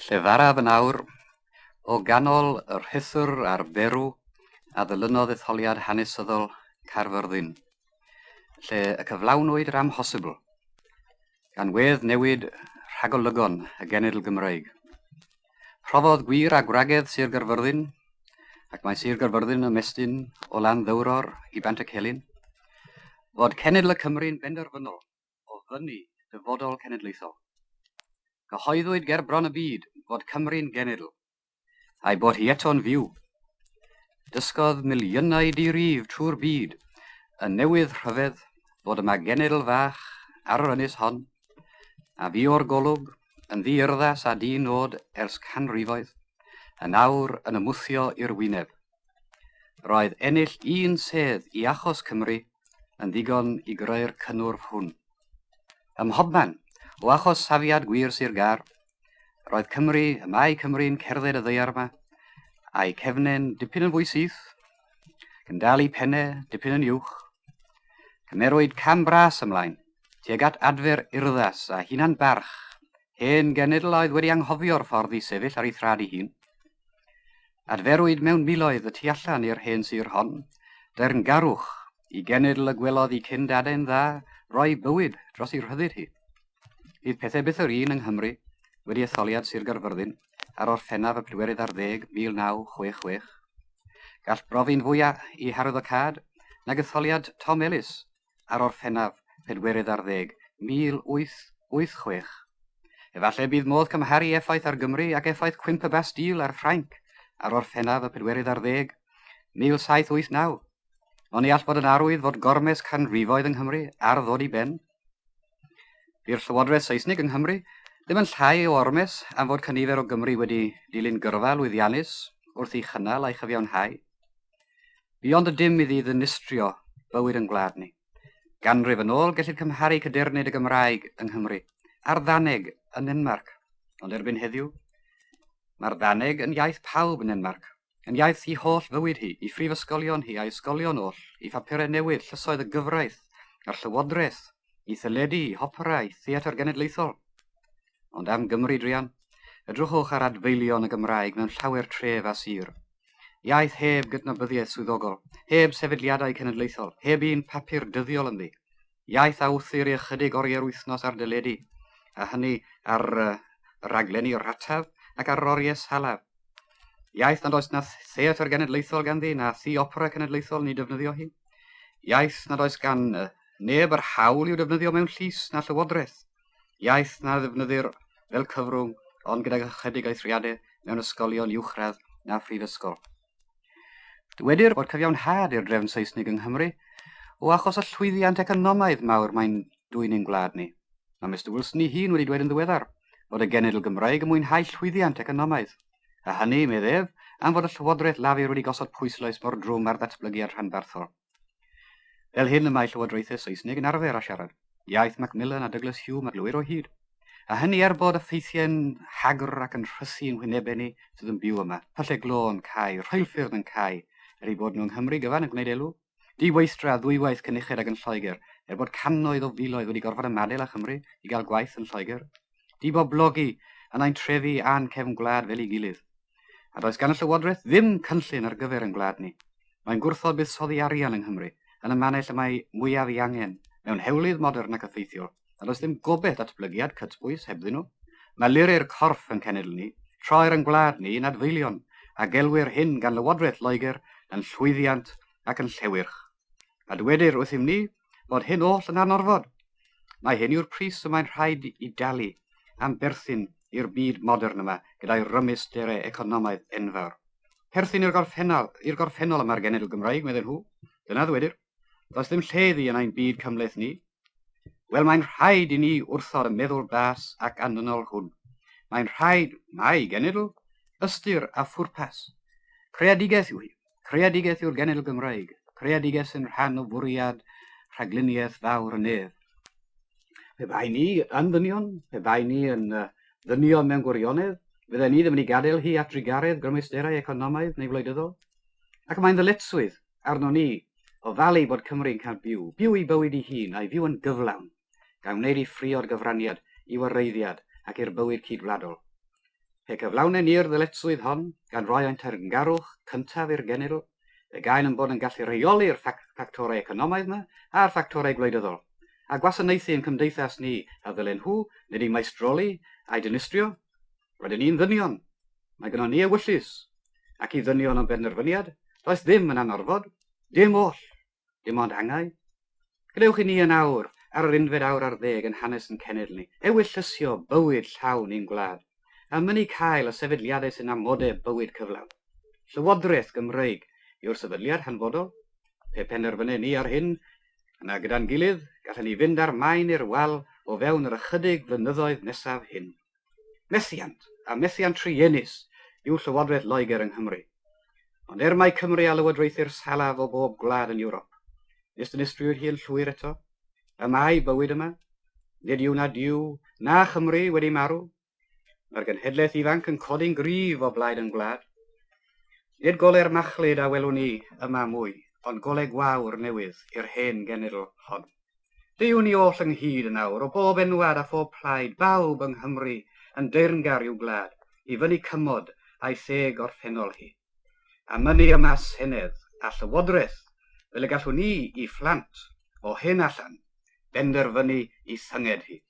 Llefaraf yn awr o ganol y rhuthr a'r berw a ddilynodd etholiad hanesyddol Caerfyrddin, lle y cyflawnwyd yr amhosibl, gan wedd newid rhagolygon y genedl Gymreig. Profodd gwir a gwragedd Sir Gaerfyrddin, ac mae Sir Gaerfyrddin yn ymestyn o Landdeuror i Bantycelyn, fod cenedl y Cymry'n benderfynol o fynnu dyfodol cenedlaethol. Cyhoeddwyd ger bron y byd fod Cymru'n genedl, a'i bod hi eto'n fyw. Dysgodd miliynau di-rif trwy'r byd y newydd rhyfedd fod yma genedl fach ar yr ynys hon, a fu o'r golwg yn ddi-urddas a di-nod ers canrifoedd, yn awr yn ymwthio i'r wyneb. Roedd ennill un sedd i achos Cymru yn ddigon i greu'r cynnwrf hwn. Ym mhobman, o achos safiad gwir Sir Gâr, roedd Cymru, y mae Cymru'n cerdded y ddaear yma, a'i cefnen dipyn yn fwy syth, ac yn dal i penne dipyn yn uwch. Cymerwyd cam bras ymlaen, tuag at adfer urddas a hunan-barch hen genedl a oedd wedi anghofio'r ffordd i sefyll ar ei thraed ei hun. Adferwyd mewn miloedd y tu allan i'r hen sir hon, deyrngarwch i genedl y gwelodd i cyn daden dda roi bywyd dros ei rhyddid hi. Fydd pethau byth yr un yng Nghymru wedi etholiad Sir Gaerfyrddin ar Orffennaf y pedwerydd ar ddeg 1966. Gall brofi'n fwy i harwyddocâd nag etholiad Tom Ellis ar Orffennaf pedwerydd ar ddeg 1886. Efallai bydd modd cymharu effaith ar Gymru ac effaith cwymp y Bastille ar Ffrainc ar Orffennaf y pedwerydd ar ddeg 1789. Ond ni all fod yn arwydd fod gormes canrifoedd yng Nghymru ar ddod i ben. Bu'r Llywodraeth Seisnig yng Nghymru ddim yn llai o ormes am fod cynifer o Gymry wedi dilyn gyrfa lwyddiannus wrth ei chynnal a'i chyfiawnhau. Bu ond y dim iddi ddinistrio bywyd yn gwlad ni. Ganrif yn ôl gellid cymharu cadernid y Gymraeg yng Nghymru a'r Ddaneg yn Nenmarc, ond erbyn heddiw, mae'r Ddaneg yn iaith pawb yn Nenmarc, yn iaith i holl fywyd hi, i phrifysgolion hi a'i ysgolion oll, i phapurau newydd, llysoedd y gyfraith, a'r llywodraeth, i theledu, i hopera, i theatr genedlaethol. Ond am Gymru druan, edrychwch ar adfeilion y Gymraeg mewn llawer tref a sir. Iaith heb gydnabyddiaeth swyddogol, heb sefydliadau cenedlaethol, heb un papur dyddiol ynddi. Iaith a wthir i ychydig oriau'r wythnos ar deledu, a hynny ar y raglenni rhataf ac ar yr oriau salaf. Iaith nad oes na theatr genedlaethol ganddi, na thŷ opera cenedlaethol yn ei defnyddio hi. Iaith nad oes gan neb yr hawl i'w defnyddio mewn llys na llywodraeth. Iaith na ddefnyddir fel cyfrwng ond gydag ychydig eithriadau mewn ysgolion uwchradd na phrifysgol. Dywedir bod cyfiawnhad i'r drefn Seisnig yng Nghymru o achos y llwyddiant economaidd mawr mae'n dwyn ein gwlad ni. Mae Mister Wilson ei hun wedi dweud yn ddiweddar fod y genedl Gymraeg yn mwynhau llwyddiant economaidd, a hynny, medd ef, am fod y Llywodraeth Lafur wedi gosod pwyslais mor drwm ar ddatblygiad rhanbarthol. Fel hyn y mae llywodraethau Saesneg yn arfer â siarad, iaith Macmillan a Douglas Hume a glywir o hyd. A hynny er bod y ffeithiau'n hagr ac yn rhysu yng ngwynebau ni sydd yn byw yma, pyllau glo yn cau, rheilffyrdd yn cau, er eu bod nhw yng Nghymru gyfan yn gwneud elw, di-weithdra ddwywaith cyn uched ag yn Lloegr, er bod cannoedd o filoedd wedi gorfod ymadael â Chymru i gael gwaith yn Lloegr, diboblogi yn ein trefi a'n cefn gwlad fel ei gilydd. A does gan y Llywodraeth ddim cynllun ar gyfer ein gwlad ni. Mae'n gwrthod buddsoddi arian yng Nghymru, yn y mannau lle mae mwyaf ei angen, mewn hewlydd modern ac effeithiol, a does ddim gobaith datblygiad cytbwys hebddyn nhw. Malurir corff ein cenedl ni, troir ein gwlad ni yn adfeilion, a gelwir hyn gan Lywodraeth Loegr yn llwyddiant ac yn llewyrch. A dywedir wrthym ni fod hyn oll yn anorfod. Mae hyn yw'r pris y mae'n rhaid i dalu am berthyn i'r byd modern yma gyda'i rymusderau economaidd enfawr. Perthyn i'r gorffennol, i'r gorffennol y mae'r genedl Gymraeg, medden nhw. Dyna ddwedir. Does ddim lle iddi yn ein byd cymhleth ni. Wel, mae'n rhaid i ni wrthod y meddwl bas ac annynol hwn. Mae'n rhaid, mae genedl, ystyr a phwrpas. Creadigaeth yw hi. Creadigaeth yw'r genedl Gymraeg. Creadigaeth sy'n rhan o fwriad rhagluniaeth fawr y nef. Pe bai ni yn ddynion, pe bai ni yn ddynion mewn gwirionedd, fydden ni ddim yn ei gadael hi at drugaredd grymusterau economaidd neu wleidyddol. Ac mae'n ddyletswydd arnon ni ofalu bod Cymru'n cael byw, byw ei bywyd ei hun a'i fyw yn gyflawn, gan wneud ei phriod gyfraniad i wareiddiad ac i'r bywyd cydwladol. Pe cyflawnen ni'r ddyletswydd hon, gan roi ein teyrngarwch cyntaf i'r genedl, fe gaen ein bod yn gallu rheoli'r ffactorau economaidd 'ma a'r ffactorau gwleidyddol, a gwasanaethu ein cymdeithas ni a ddylen nhw, nid ei meistroli a'i dinistrio. Rydyn ni'n ddynion. Mae gynnon ni ewyllys. Ac i ddynion o benderfyniad, does ddim yn anorfod, dim oll. Dim ond angau. Gadewch i ni yn awr, ar yr unfed awr ar ddeg yn hanes yn cenedl ni, ewyllysio bywyd llawn i'n gwlad, a mynnu cael y sefydliadau sy'n amodau bywyd cyflawn. Llywodraeth Gymreig yw'r sefydliad hanfodol. Pe penderfynen ni ar hyn, yna gyda'n gilydd, gallen ni fynd â'r maen i'r wal o fewn yr ychydig flynyddoedd nesaf hyn. Methiant, a methiant truenus, yw Llywodraeth Loegr yng Nghymru. Ond er mai Cymru a lywodraethir salaf o bob gwlad yn Ewrop, nis dinistriwyd hi yn llwyr eto. Y mae bywyd yma. Nid yw na Duw, na Chymru wedi marw. Mae'r genhedlaeth ifanc yn codi'n gryf o blaid yn gwlad. Nid gole'r machlud a welwn ni yma mwy, ond gole gwawr newydd i'r hen genedl hon. Deuwn ni oll ynghyd yn awr, o bob enwad a phob plaid, bawb yng Nghymru yn deyrngar i'w gwlad, i fynnu cymod a'i theg orffennol hi. A mynnu yma Senedd a Llywodraeth, fel y gallwn ni i phlant, o hyn allan, benderfynu i thynged hi.